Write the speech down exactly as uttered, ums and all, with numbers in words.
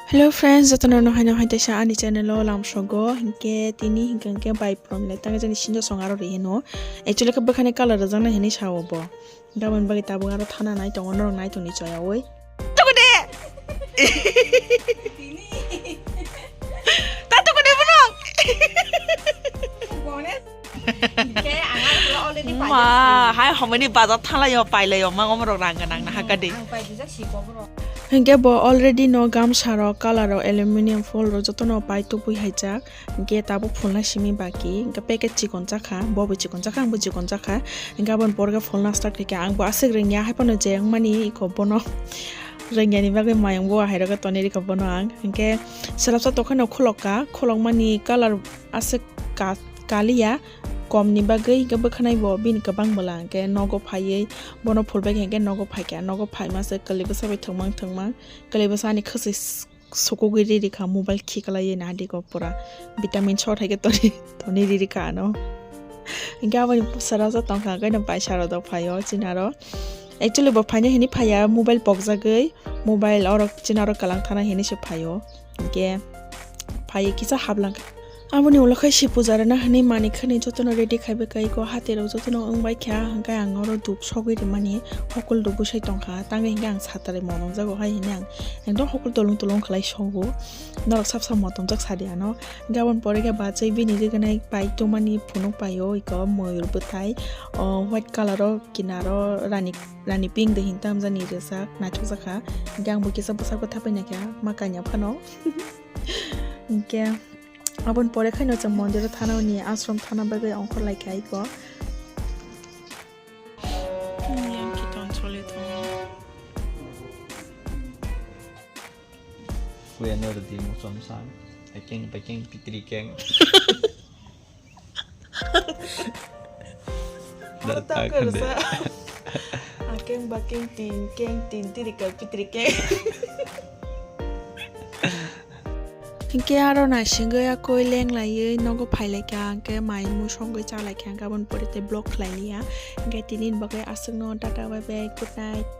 Hello friends, jotono no haino hai teisa ani channel o lamsogo. Hinkhe tini hinkhe hinkhe bai prom le tang jani sinjo song aro ri hino. Actually khe bwkhani color rwjaknai hinwi sao bo. Gabon bagwi tabuk aro thana nai tongo, norok nai tongni choyaui. Tuku de! Ta tuku de bono! Hinkhe ang aro already Ma, paijak si. Hai homoni bazar thalaio, pailaio, ma omorok rang gwnang na hakadi. Ang paijak si ko borok. Hinkhe bo already no gamsa rok, color rok, aluminium foil rok jotono pai tubui haijak. Hinkhe tabuk phulna simi baki, hinkhe packet chikon chakha, bo bo chikon chakha, ang bo chikon chakha. Hinkhe aboni pore khe phulna start khaikha, ang bo aswk rwngya, hai phano je wngmani iko bono rwngyani bagwi mayung bo ahai rokhe tonwi rikha bono ang. Hinkhe swrapsa tongkhe no khulokka, khulokmani color aswk ka-, kaliya, komni bagwi hinkhe bwkhanai bo bini kwbang bwla hinkhe nogo phaiwi bono phulbaikha hinkhe nogo phaikha, nogo phaima se kwlwi bwsa bai thwngmang thwngmang, kwlwi bwsa ani khwswi sukugwi riri kha, mobile khiklaiwi nadi ko pura vitamin shot hai khe toni toni riri kha ano. Hinkhe aboni swrapsa tongkha, hinkhe no paisa rok dok phaio chini aro. Actually bo phaina hinwi phaiya, mobile pokjagwi, mobile oro chini aro kwlang thana hinwi se phaio. Hinkhe phaiwi kisa haplang. Aboni ulo khai si puja rwna hinwi manwi khani jotono ready khaibai kai ko, hati rok jotono wngbai kha, hinkhe ang oro dhup sogwi rwmani hokol rok bwsai tongkha, tangwi hinkhe ang satrai monong jago hai hinwi ang ekdom hokol tolong tolong khlai sogo. Norok sab sab motomjak sadi ano. Hinkhe aboni pore khe bachai bini rwgwnai pai tongmani phunuk paio, iko moyur bwthai, o white color o kinaro rani, rani pink de hinwi tamjani rijak, naithokjak kha. Hinkhe ang bo kisa bwsakgo thapai naikha, ma kanya phano. Hinkhe aboni pore khaino chwng mondiro thana hwnwi ashram thana bagwi ongkhor lai kha iko. Yang kiton choli tongo. Kuya no rwdi muchom sang. Akeng bakeng pitri keng. Aro ta khe rwsa. Akeng bakeng tin keng tin tiri keng pitri keng. Hinkhe aro naisingwi akoi lenglaiwi nogo phailaikha, hinkhe mai mui songwi chalaikha, hinkhe aboni pore tei vlog khlailiya. Hinkhe tini ni bagwi aswkno tata bye bye, good night.